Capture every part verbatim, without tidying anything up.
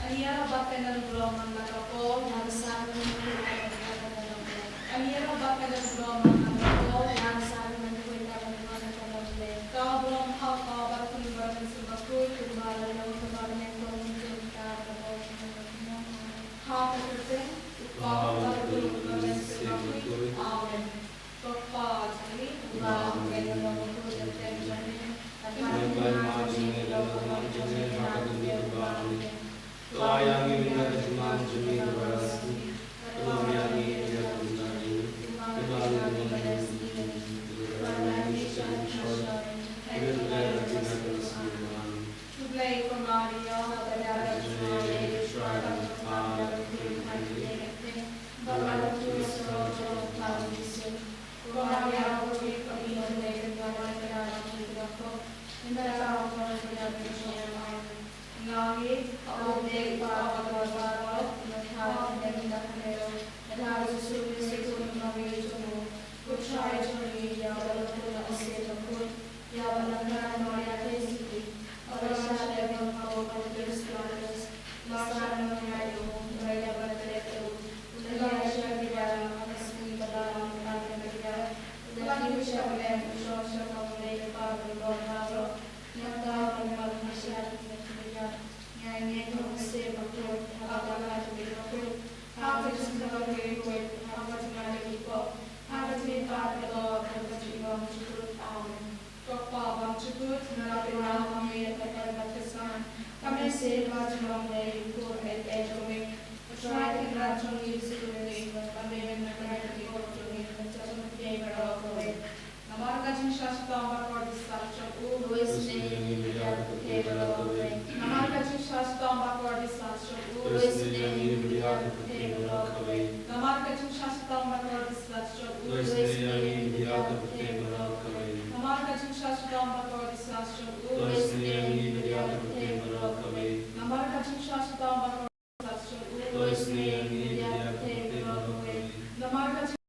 Aniara bad kane ruh briew man la ka por. Aniara bad kane ruh briew man la ka por. Ka Balang ha ka Baba bad ka Khun bad ka Mynsiem Bakhuid. Ha ka kyrteng u Kpa bad u Khun bad u Mynsiem Bakhuid. Amen. Ko Kpa jong ngi, uba ong ïa ngi ba ngi ïoh ïa ka kyrteng jong ngi, bad ban pynmynjur ïa ka longkmie jong ngi ha ka dunia kaba mynta. To ai ïa ngi mynta ka jingman jong ngi kaba shisha, bad to ai ïa ngi ïa ka jingman jong ngi, kumba ngi ïa ngi, bad to ai ïa ngi sha ka jingshoi, hynrei to ai ïa ngi na ka jingman. To Blei ko Maria, haba ïadei bad U Trai, U Trai u la kynpham ïa ka khun kynthei, bad la kyntu ïa u surok jong u Kpa U Jisu. Ko Maria, ko Blei, ko Blei, ko Blei, ko Blei, ko Blei, ko Blei, ko Blei, ko Blei, ko Blei. Nga ngeit ha U Blei Kpa uba don baroh, ha U Blei Kpa uba don baroh, ha U Jisu Khrist u Khun u Nongpynim jong U, U Trai jong ngi, ïa uba la pun na u Mynsiem Bakhuid, ïa uba la kynrad da ka Mari Theisotti, uba la shah leh bad u Pontius Pilatus, la shah nang ïa U, la ïaid bad U, la ïaishah ha ki diar, ha ka sngi ba la ar na ka diar, la kiew sha ka bneng, u shong sha ka bneng U Blei Kpa uba don baroh. Nangta u la wan ban ïaishah ha ki diar. Ngi ngeit ha U Mynsiem Bakhuid, ha ka Balang Katholik bakhuid, ha ka jingpynlong bakhuid, ha ka jingïaid kyrkhu, ha ka jingmihpat ka doh, ha ka jinglong jukut. Amen. Ko Kpa uba jukut, nga la pynbna ha me ïa ka kper bad ka snam. Ka mynsiem, ka jinglong bad ka jingkyrkhu jong me. U Trai Kynrad jong ngi U Jisu Khrist, ba me la kynrad ïa ki pop jong ngi, to ai ïa ngi baroh kawei. Namar ka jingshah shitom bakordit sat jong U, to isynei ïa ngi bad ïa ka pyrthei baroh kawei. Namar ka jingshah shitom bakordit sat jong U, to isynei ïa ngi bad ïa ka pyrthei baroh kawei. Namar ka jingshah shitom bakordit sat jong U, to isynei ïa ngi bad ïa ka pyrthei baroh kawei. Namar ka jingshah shitom bakordit sat jong U, to isynei ïa ngi bad ïa ka pyrthei baroh kawei. Namar ka jingshah shitom bakordit sat jong U, to isynei ïa ngi bad ïa ka pyrthei baroh kawei. Namar ka jing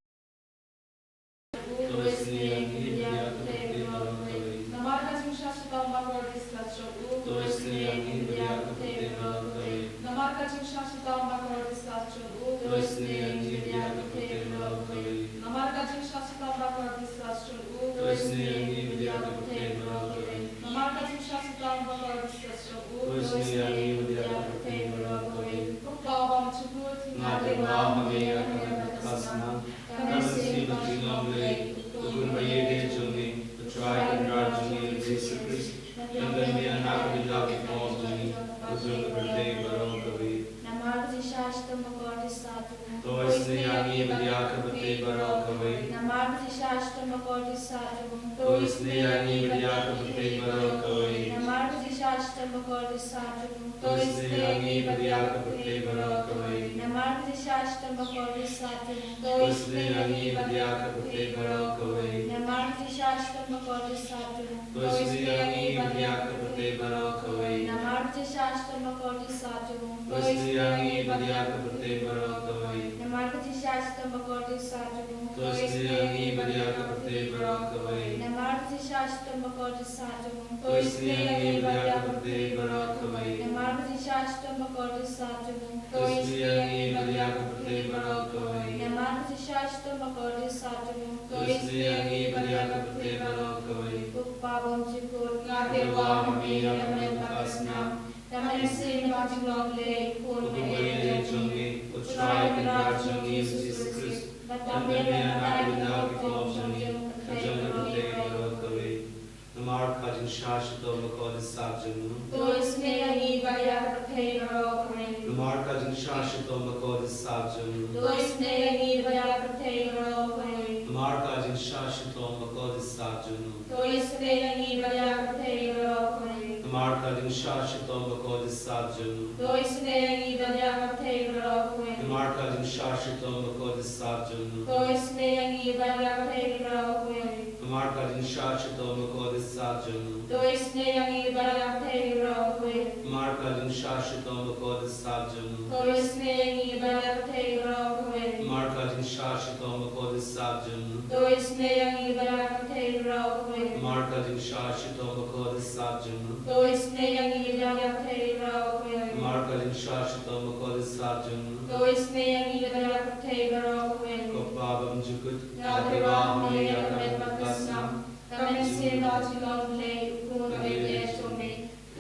To isynei ïa ngi bad ïa ka pyrthei baroh kawei. Namar ka jingshah shitom bakordit sat jong U, to isynei ïa ngi bad ïa ka pyrthei baroh kawei. Namar ka jingshah shitom bakordit sat jong U, to isynei ïa ngi bad ïa ka pyrthei baroh kawei. Namar ka jingshah shitom bakordit sat jong U, to isynei ïa ngi bad ïa ka pyrthei baroh kawei. Namar ka jingshah shitom bakordit sat jong U, to isynei ïa ngi bad ïa ka pyrthei baroh kawei. Ko Kpa uba jukut, nga kyrpad ha me ïa ka kper bad ka snam. Ka mynsiem, ka jinglong Blei, U Khun ba ïeit jong ngi, U Trai Kynrad jong ngi U Jisu Khrist, un pynmynjur ïa ka bynta ki pop jong ngi, bad jong ka pyrthei baroh kawei. Namar ka jingshah shitom bakordit sat jong U, to isynei ïa ngi bad ïa ka pyrthei baroh kawei. Namar ka jingshah shitom bakordit sat jong U, to isynei ïa ngi bad ïa ka pyrthei baroh kawei. Namar ka jingshah shitom bakordit sat jong U, to isynei ïa ngi bad ïa ka pyrthei baroh kawei. Namar ka jingshah shitom bakordit sat jong U, to isynei ïa ngi bad ïa ka pyrthei baroh kawei. Namar ka jingshah shitom bakordit sat jong U, to isynei ïa ngi bad ïa ka pyrthei baroh kawei. Namar ka jingshah shitom bakordit sat jong U, to isynei ïa ngi bad ïa ka pyrthei baroh kawei. Namar ka jingshah shitom bakordit sat jong U, to isynei ïa ngi bad ïa ka pyrthei baroh kawei. Namar ka jingshah shitom bakordit sat jong U, to isynei ïa ngi bad ïa ka pyrthei baroh kawei. Namar ka jingshah shitom bakordit sat jong U, to isynei ïa ngi bad ïa ka pyrthei baroh kawei. Namar ka jingshah shitom bakordit sat jong U, to isynei ïa ngi bad ïa ka pyrthei baroh kawei. Ko Kpa uba jukut, nga kyrpad ha me ïa ka kper bad ka snam. Ka mynsiem, ka jinglong Blei, U Khun ba ïeit jong ngi, U Trai Kynrad jong ngi U Jisu Khrist, bad ba me la kynrad ïa ka bynta ki pop jong ngi, bad jong ka pyrthei baroh kawei. Namar ka jingshah shitom bakordit sat jong U, to isynei ïa ngi bad ïa ka pyrthei baroh kawei. Namar ka jingshah shitom bakordit sat jong U, to isynei ïa ngi bad ïa ka pyrthei baroh kawei. Namar ka jingshah shitom bakordit sat jong U, to isynei ïa ngi bad ïa ka pyrthei baroh kawei. Namar ka jingshah shitom bakordit sat jong U, to isynei ïa ngi bad ïa ka pyrthei baroh kawei. Namar ka jingshah shitom bakordit sat jong U, to isynei ïa ngi bad ïa ka pyrthei baroh kawei. Namar ka jingshah shitom bakordit sat jong U, to isynei ïa ngi bad ïa ka pyrthei baroh kawei. Namar ka jingshah shitom bakordit sat jong U, to isynei ïa ngi bad ïa ka pyrthei baroh kawei. Namar ka jingshah shitom bakordit sat jong U, to isynei ïa ngi bad ïa ka pyrthei baroh kawei. Namar ka jingshah shitom Bakordisat jong nga. To isynei ïa ngi bad ïa ka pyrthei baroh kawei. Namar ka jingshisha shitom bakordisat jong nga. To isynei ïa ngi bad ïa ka pyrthei baroh kawei. Ko Kpa bymjukut. Ngi la kyrpad ha me ïa ka met bad ka snam. Ka mynsiem bad ka jinglong Blei, u khun bad u kynrad jong me,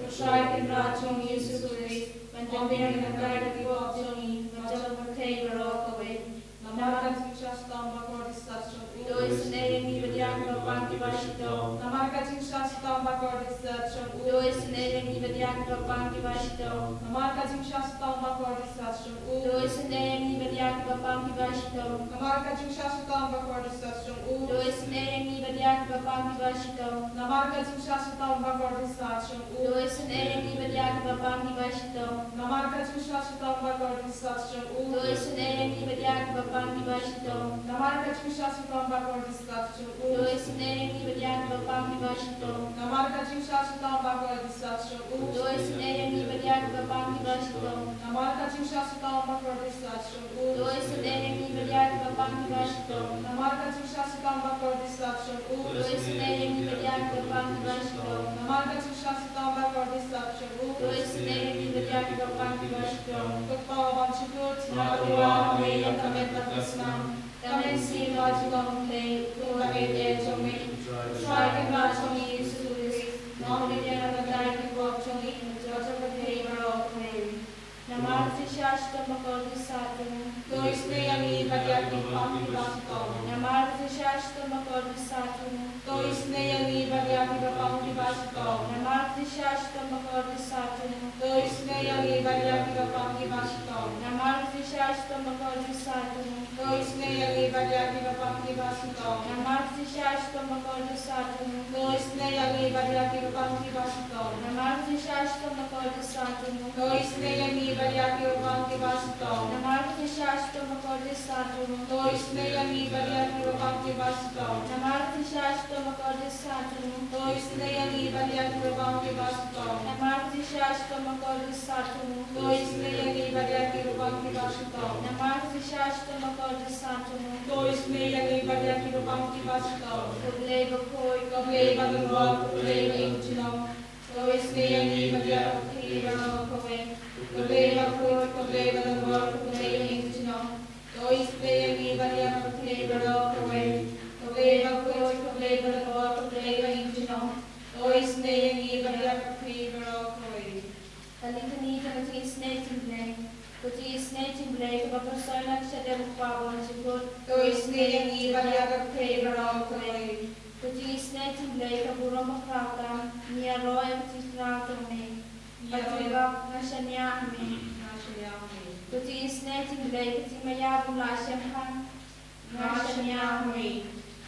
u Trai Kynrad jong ngi Jisu Khrist, ban pynbiang ïa ka bynta ki pop jong ngi, bad jong ka pyrthei baroh kawei. Namar ka jingshisha shitom bakordisat jong u. To isynei ïa ngi bad ïa kiba pang kiba shitom. Namar ka jingshisha shitom bakordisat jong u. To isynei ïa ngi bad ïa kiba pang kiba shitom. Namar ka jingshisha shitom bakordisat jong u. To isynei ïa ngi bad ïa kiba pang kiba shitom. Namar ka jingshisha shitom bakordisat jong u. To isynei ïa ngi bad ïa kiba pang kiba shitom. Namar ka jingshisha shitom bakordisat jong u. To isynei ïa ngi bad ïa kiba pang kiba shitom. Namar ka jingshisha shitom bakordisat jong u. To isynei ïa ngi bad ïa kiba pang kiba shitom. Namar ka jingshisha shitom bakordisat jong u. To isynei ïa ngi bad ïa kiba pang kiba shitom. Namar ka jingshisha shitom bakordisat jong u. To isynei ïa ngi bad ïa kiba pang kiba shitom. Namar ka jingshisha shitom bakordisat jong u. To isynei ïa ngi bad ïa kiba pang kiba shitom. Namar ka jingshisha shitom bakordisat jong u. To isynei ïa ngi bad ïa kiba pang kiba shitom. Namar ka jingshisha shitom bakordisat jong u. To isynei ïa ngi bad ïa kiba pang kiba shitom. Ko Kpa bymjukut, ngi la kyrpad ha me ïa ka met bad ka snam. Ka mynsiem bad ka jinglong Blei, u khun bad u kynrad jong me, u Trai Kynrad jong ngi Jisu Khrist, un pynbiang ïa ka bynta ki pop jong ngi, bad jong ka pyrthei baroh kawei. Namar ka jingshisha shitom bakordisat jong u. To isynei ïa ngi bad ïa kiba pang kiba shitom. Namar ka jingshisha shitom bakordisat jong u. To isynei ïa ngi bad ïa kiba pang kiba shitom. Namar ka jingshisha shitom bakordisat jong u. To isynei ïa ngi bad ïa kiba pang kiba shitom. Namar ka jingshisha shitom bakordisat jong u. To isynei ïa ngi bad ïa kiba pang kiba shitom. Namar ka jingshisha shitom bakordisat jong u. To isynei ïa ngi bad ïa kiba pang kiba shitom. Namar ka jingshisha shitom bakordisat jong u. To isynei ïa ngi bad ïa kiba pang kiba shitom. Namar ka jingshisha shitom bakordisat jong u. To isynei ïa ngi bad ïa kiba pang kiba shitom. Namar ka jingshisha shitom bakordisat jong u. To isynei ïa ngi bad ïa kiba pang kiba shitom. Namar ka jingshisha shitom bakordisat jong u. To isynei ïa ngi bad ïa kiba pang kiba shitom. Namar ka jingshisha shitom bakordisat jong u. To isynei ïa ngi bad ïa kiba pang kiba shitom. Ko Blei bakhuid, ko Blei badonbor, ko Blei baïngjynjar. To isynei ïa ngi bad ïa ka pyrthei baroh kawei. Ko Blei bakhuid, ko Blei badonbor, ko Blei baïngjynjar. To isynei ïa ngi bad ïa ka pyrthei baroh kawei. Ko Blei bakhuid, ko Blei badonbor, ko Blei baïngjynjar. To isynei ïa ngi bad ïa ka pyrthei baroh kawei. Ka litany jong ka jingisynei jong U Blei. Ka jingisynei jong U Blei kaba pynshoi na ka shadem U Kpa bymjukut. To isynei ïa ngi bad ïa ka pyrthei baroh kawei. Ka jingisynei jong U Blei ka burom bakhraw tam, ngi ïaroh ïa ka jingkyrkhu jong me. Ïaroh ïa, nga shaniah ha me. Nga shaniah ha me. Ka jingisynei jong U Blei ka jingmaïa bym lah shemphang. Nga shaniah ha me.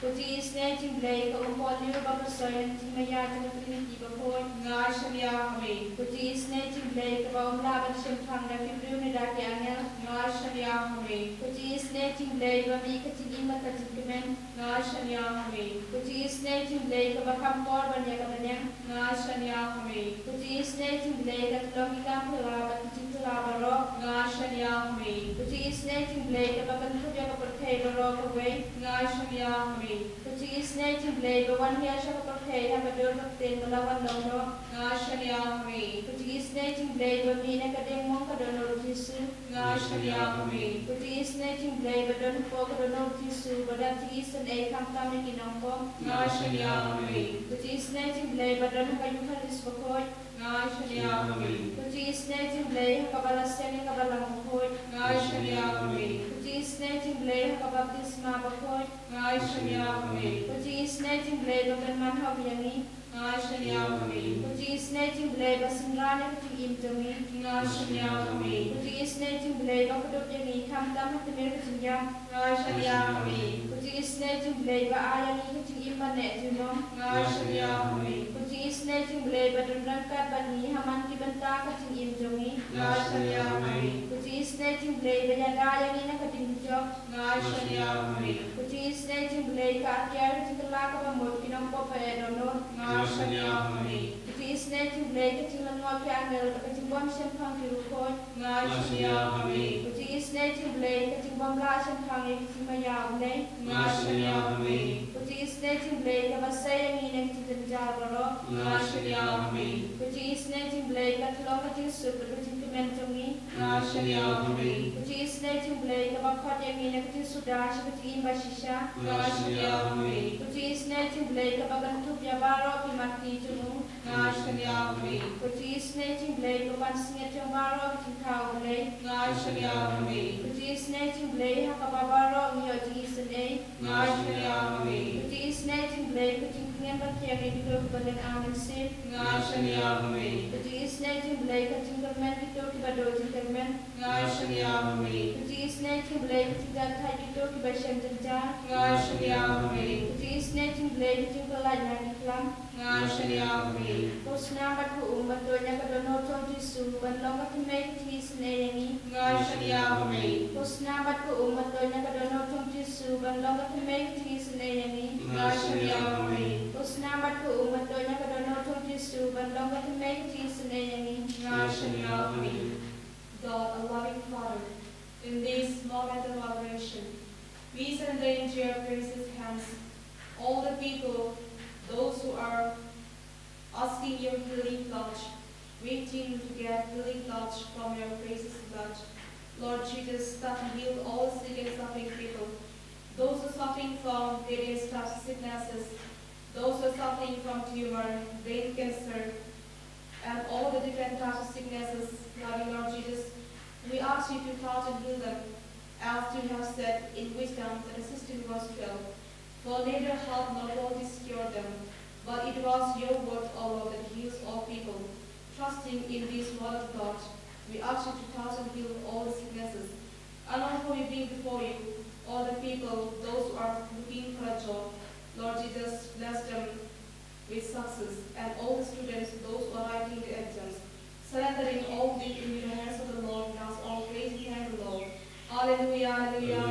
Ka jingisynei jong U Blei ka umpohliew ba pynshoi na ka jingmaïa jong ka Trinity bakhuid. Nga shaniah ha me. Ka jingisynei jong U Blei kaba ym lah ban shemphang da ki briew ne da ki angel. Nga shaniah ha me. Ka jingisynei jong U Blei ba mih ka jingim bad ka jingkmen. Nga shaniah ha me. Ka jingisynei jong U Blei kaba kham por ban ïa ka bneng. Nga shaniah ha me. Ka jingisynei jong U Blei ka tyllong ki kam phylla bad ki jingphylla baroh. Nga shaniah ha me. Ka jingisynei jong U Blei kaba kynthup ïa ka pyrthei baroh kawei. Nga shaniah ha me. Ka jingisynei jong U Blei ba wan hiar sha ka pyrthei ha ka dur ka ktien ba la wan long noh. Nga shaniah ha me. Ka jingisynei jong U Blei ba mih na ka diengmong ka dohnud U Jisu. Nga shaniah ha me. Ka jingisynei jong U Blei ba don hapoh ka dohnud U Jisu ba dap jingisynei khamtam ïa ki nongpop. Nga shaniah ha me. Ka jingisynei jong U Blei ba don ha ka Eukharist bakhuid. Nga shaniah ha me. Ka jingisynei jong U Blei ha kaba la seng ïa ka Balang bakhuid. Nga shaniah ha me. Ka jingisynei jong U Blei ha ka baptisma bakhuid. Nga shaniah ha me. Ka jingisynei jong U Blei ba kynman ha u ïa ngi. Nga shaniah ha me. Ka jingisynei jong U Blei ba synran ïa ka jingim jong ngi. Nga shaniah ha me. Ka jingisynei jong U Blei ba kdup ïa ngi khamtam ha tmier ka jingïap. Nga shaniah ha me. Ka jingisynei jong U Blei ba ai ïa ngi ka jingim ba neh junom. Nga shaniah ha me. Ka jingisynei jong U Blei ba don ryngkat bad ngi ha man ki bynta ka jingim jong ngi. Nga shaniah ha me. Ka jingisynei jong U Blei ba ïada ïa ngi na ka ding jong. Nga shaniah ha me. Ka jingisynei jong U Blei ka atiar ka jingkylla kaba mut ki nongpop ba eh dohnud. Nga shaniah ha me. Ka jingis Isynei jong u Blei ka jinglyngngoh ki angel bad ka jingbym shemphang ki riewkhuid. Nga shaniah ha me. Ko jingisynei jong u Blei ka jingbym lah shemphang ïa ki jingmaïa u Blei. Nga shaniah ha me. Ko jingisynei jong u Blei kaba sei ïa ngi na ki jingjynjar baroh. Nga shaniah ha me. Ko jingisynei jong u Blei ka long ka jingsuk bad ka jingkmen jong ngi. Nga shaniah ha me. Ko jingisynei jong u Blei kaba khot ïa ngi na ka jingsuda sha ka jingim bashisha. Nga shaniah ha me. Ko jingisynei jong u Blei kaba kynthup ïa baroh ki mat ki jong u. Nga shaniah ha me. Ko jingisynei jong u Blei ka pansngiat jong baroh ki jingthaw u Blei. Nga shaniah ha me. Ko jingisynei jong u Blei ha kaba baroh ngi ïoh jingisynei. Nga shaniah ha me. Ko jingisynei jong u Blei ka jingkmen bad ka jingïeit ïa kito kiba lyngkhuh mynsiem. Nga shaniah ha me. Ko jingisynei jong u Blei ka jingkyrmen ïa kito kiba duh jingkyrmen. Nga shaniah ha me. Ko jingisynei jong u Blei ka jingdon thait ïa kito kiba shem jynjar. Nga shaniah ha me. Ko jingisynei jong u Blei ka jingpyllait na ki khlam. Nga shaniah ha me. Ko snam bad ko um ban don ïa ka dohnud jong u Jisu ban long ka thymmei ka jingisynei ïa ngi. Nga shaniah ha me. Ko snam bad ko um ban don ïa ka dohnud jong u Jisu ban long ka thymmei ka jingisynei ïa ngi. Nga shaniah ha me. Ko snam bad ko um ban don ïa ka dohnud jong u Jisu ban long ka thymmei ka jingisynei ïa ngi. Nga shaniah ha me. God, a loving Father, in this moment of adoration, we surrender into your gracious hands all the people, those who are asking your healing touch, waiting to get healing touch from your gracious blood. Lord Jesus, touch and heal all sick and suffering people, those who are suffering from various types of sicknesses, those who are suffering from tumor, brain cancer, and all the different types of sicknesses, loving Lord Jesus, we ask you to touch and heal them, as you have said in wisdom that the sixteen verse twelve, "For neither health nor bodies cure them, but it was your word, O Lord, that heals all people." Trusting in this word of God, we ask you to touch and heal all the sicknesses. And also we bring before you all the people, those who are looking for a job. Lord Jesus, bless them with success, and all the students, those who are writing the exams. Surrendering all these in your hands, O the Lord, we ask all praise and thank the Lord. Hallelujah, hallelujah.